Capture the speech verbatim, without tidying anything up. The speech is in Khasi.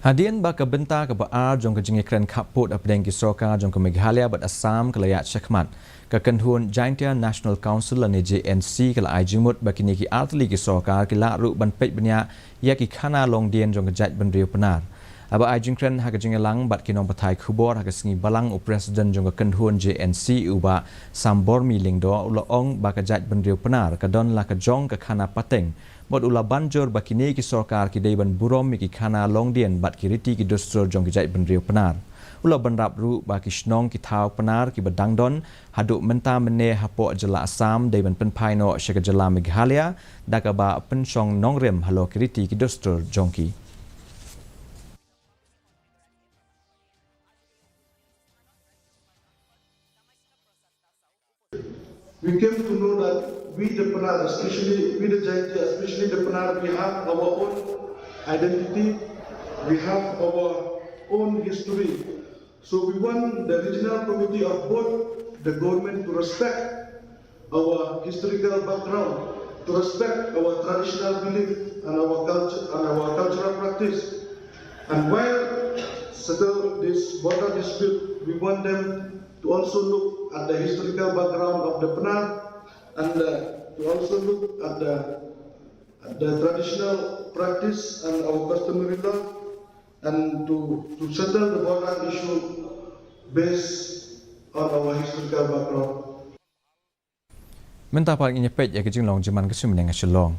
Hadien ba ka bynta kaba ar jong ka jingïakren khappud hapdeng ki sorkar jong ka Meghalaya bad Assam ka la ïaid shakhmat, ka kynhun Jaintia National Council lane J N C ka la ai jingmut ba kine ki artylli ki sorkar ki lah ruh ban peit bniah ïa ki khana longdien jong ka jaitbynriew Pnar. Haba ai jingkren ha ka jingïalang bad ki nongpathai khubor ha ka sngi Balang, u president jong ka kynhun J N C, u Bah Sambormi Lyngdoh, u la ong ba ka jaitbynriew Pnar ka don la ka jong ka khana pateng, bad u la ban jur ba kine ki sorkar ki dei ban burom ïa ki khana longdien bad ki riti ki dustur jong ki jaitbynriew Pnar. U la bynrap ruh ba ki shnong ki thaw Pnar kiba dang don haduh mynta mynne hapoh jylla Assam dei ban pynphai noh sha ka jylla Meghalaya da kaba pynshong nongrim halor ki riti ki dustur jong ki. We came to know that we the Pnar, especially we the Jaintia, especially the Pnar, we have our own identity, we have our own history. So we want the regional committee of both the government to respect our historical background, to respect our traditional belief and our culture and our cultural practice. And while settle this border dispute, we want them to also look at the historical background of the Pnar and uh, to also look at the, at the traditional practice and our customary law and to, to settle the border issue based on our historical background. Mynta pat ngin ïa peit ïa ka jinglong jingman ka sumning ha Shillong.